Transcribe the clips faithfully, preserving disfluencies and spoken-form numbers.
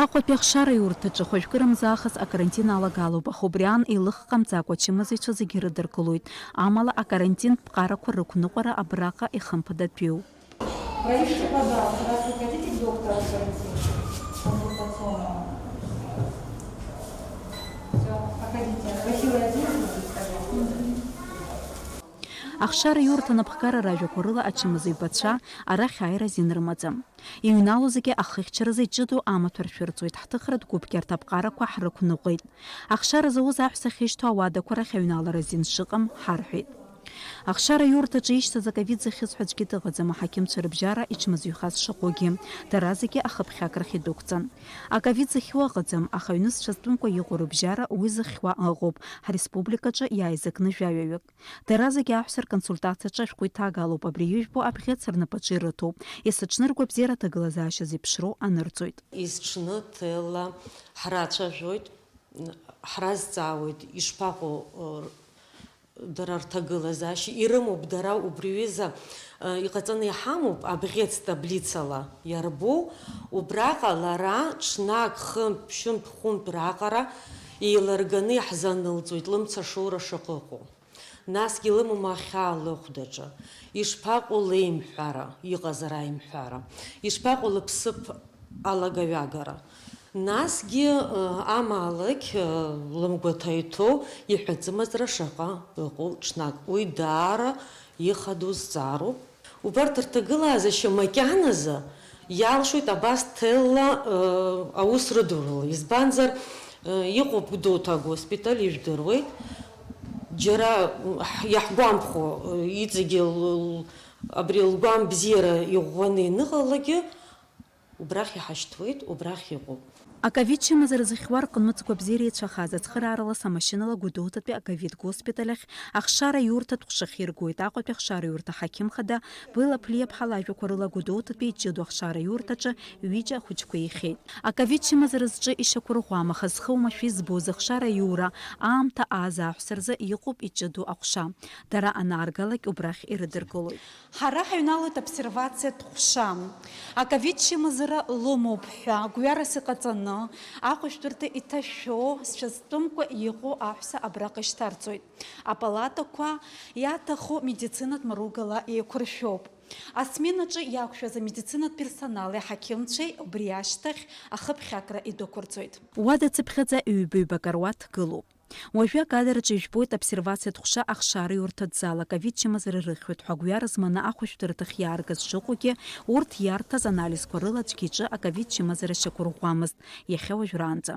Аҟәатәи ахшара иурҭаҿы хәажәкырамзаахыс акарантин алагалоуп, аха убри аан еилыхҟамҵакәа ачымазаҩцәа зегьы ирыдыркылоит. Амала акарантинтә ԥҟарақәа рықәныҟәара абраҟа ихымԥадатәиуп. Проверьте, пожалуйста, раз вы хотите к доктору, к консультационному. Всё, проходите. Красивая одежда, пожалуйста. Ахшара иурҭа анапхгара ражәақәа рыла ачымазаҩбацәа арахь ааира азин рымаӡам. Иҩналозгьы ахыхьчаразы иҷыдоу амаҭәа ршәырҵоит, ҳҭыхратә гәыԥгьы арҭ аԥҟарақәа ҳрықәныҟәеит. Ахшара зауз аҳәса ахьышьҭоу ауадақәа рахь аҩналара азин шыҟам ҳарҳәеит. Ахшара иурҭаҿы ишьҭаз аковид зыхьыз ҳәа аӡәгьы дыҟаӡам, аҳақьымцәа рыбжьара ичмазаҩхаз шыҟоугьы. Дара зегьы ахыԥхьакрахь идәықәҵан. Аковид зыхьуа ыҟаӡам, аха аҩны зҽазтәымкәа иҟоу рыбжьара уи зыхьуа ыҟоуп. Ҳреспубликаҿы иааизакны жәаҩаҩык. Дара зегьы аҳәса рконсультациаҿы ашәҟәы иҭагалоуп, абри ижәбо абӷьыц рнапаҿы ирыҭоуп. Есыҽны ргәабзиара аҭагылазаашьа зеиԥшроу анырҵоит. Есыҽны ҭелла ҳрацәажәоит, ҳразҵаауеит, ишԥаҟоу, р-, дара рҭагылазаашьа, ирымоуп дара убри ҩыза, ы, иҟаҵаны иҳамоуп, абӷьыц таблицала иарбоу, убраҟа лара ҽнак, хынтә, ԥшьынтә, хәынтә раҟара еилырганы иаҳзанылҵоит лымцашоура шаҟа ыҟоу. Насгьы илымоума ахьаа лыхәдаҿы? Ишԥаҟоу леимҳәара, иҟазар аимҳәара? Ишԥаҟоу лыԥсыԥ алагаҩагара? Насгьы, ы, амаалықь, ы, лымгәаҭа иҭоу иҳәатәымзара шаҟа ыҟоу ҽнак. Уи даара ихадоу зҵаароуп. Убарҭ рҭагылазаашьа макьаназы иалшоит абас ҭелла, ы, аус рыдурала. Избанзар, ы, иҟоуп Гәдоуҭа агоспиталь, ижәдыруеит. Џьара, м, ҳ-, иаҳгәамԥхо, ы, иҵегьы л-, л-, абри лгәам бзиара иӷәӷәаны ианыҟалалакгьы, убрахь иҳашьҭуеит, убрахь иҟоуп. Аковид чымазара зыхьуа рҟынтә мыцқәа бзиа иреицәахаз ацхыраарала самашьынала Гәдоуҭатәи аковид госпиталь ахь ахшара иурҭатә ҟәша ахьиргоит. Аҟәатәи ахшара иурҭа аҳақьым хада Бела Ԥлиаԥҳа лажәақәа рыла Гәдоуҭатәи иҷыдоу ахшара иурҭаҿы ҩыџьа ахәыҷқәа еихеит. Аковид чымазара зҿы ишьақәырӷәӷәам, аха зхы оумашәа избоз ахшара аиура аамҭа ааз аҳәса рзы иҟоуп иҷыдоу аҟәша. Дара анааргалак убрахь ирыдыркылоит. Ҳара ҳаҩналоит обсервациатә ҟәша. Аковид чымазара лымоуп ҳәа гәҩарас иҟаҵаны, ахәышәтәырҭа иҭашәо, зҽазтәымкәа иҟоу аҳәса абраҟа ишьҭарҵоит. Апалатақәа иаҭаху медицинатә маругала еиқәыршәоуп. Асменаҿы иақәшәаз амедицинатә персонали аҳақьымцәеи убри ашьҭахь ахыԥхьакра идәықәырҵоит. Уадацыԥхьаӡа ҩба-ҩба акаруаҭ гылоуп. Уажәы акадраҿы ижәбоит обсервациатә ҟәша ахшара иурҭатә зал аковид чымазара рыхьуеит ҳәа гәҩара зманы ахәышәтәырҭахь иааргаз шыҟоугьы, урҭ иарҭаз анализқәа рыла аӡәгьы иҿы аковид чымазара шьақәырӷәӷәамызт, иахьа уажәраанӡа.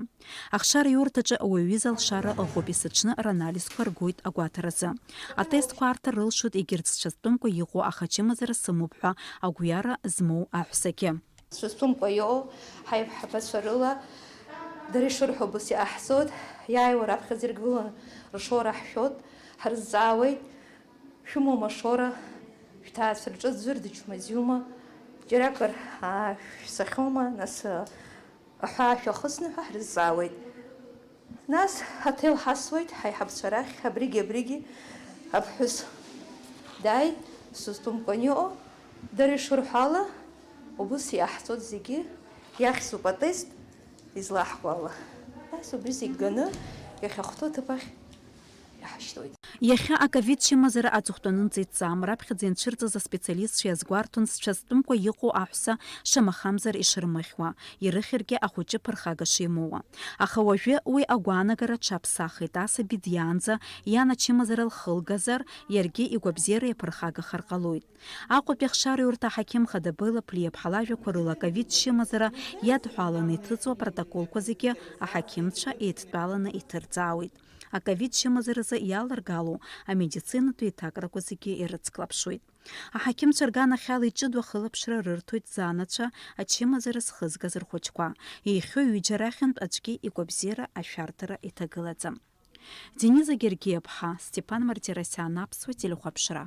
Ахшара иурҭаҿы ауаҩы изы алшара ыҟоуп, есыҽны ранализқәа ргоит агәаҭаразы. Атестқәа аарҭар рылшоит егьырҭ зҽазтәымкәа иҟоу, аха чымазара сымоуп ҳәа агәҩара змоу аҳәсагьы. Сызтәымкәа иҟоу ҳаиҳабацәа рыла дара ишырҳәо убас иҟаҳҵоит, иааиуа раԥхьаӡа иргыланы ршоура ҳшәоит, ҳрызҵаауеит, шәымоума ашоура, шәҭаацәа рҿы аӡәыр дычмазаҩума, џьаракыр, аа, шәсахьоума, нас, аҳәаа шәахысны ҳәа ҳрызҵаауеит. Нас аҭел ҳасуеит ҳаиҳабацәа рахь, абригьы, абригьы аԥҳәыс дааит, сызтәымкәа аниҟоу, дара ишырҳәо ала, убыс иаҳҵоит зегьы, иахьӡуп атест излаҳкуа ала. Нас убри зегь ганы, иахьахәҭоу аҭыԥ ахь иҳашьҭуеит. Иахьа аковид чымазара аҵыхәтәанынӡа иҭҵаам, раԥхьаӡа ианцәырҵыз аспециалистцәа иазгәарҭон зҽазтәымкәа иҟоу аҳәса шамахамзар ишырмыхьуа, ирыхьыргьы ахәыҷы ԥырхага шимоуа. Аха уажәы уи агәаанагара аҽаԥсахит, асаби диаанӡа иан ачымазара лхылгазар, иаргьы игәабзиара иаԥырхагахар ҟалоит. Аҟәатәи ахшара иурҭа аҳақьым хада Бела Ԥлиаԥҳа лажәақәа рыла аковид чымазара иадҳәаланы иҭыҵуа апротоколқәа зегьы аҳақьымцәа еидтәаланы иҭырҵаауеит. Аковид чымазаразы иаларгало амедицинатә еиҭакрақәа зегьы ирыцклаԥшуеит. Аҳақьымцәа рганахьала иҷыдоу ахылаԥшра рырҭоит занацәа, ачымазара зхызгаз рхәыҷқәа. Еихьоу ҩыџьа рахьынтә аӡәгьы игәабзиара ашәарҭара иҭагылаӡам. Дениза Гергиаԥҳа, Степан Мартиросиан, Аԥсуа телехәаԥшра.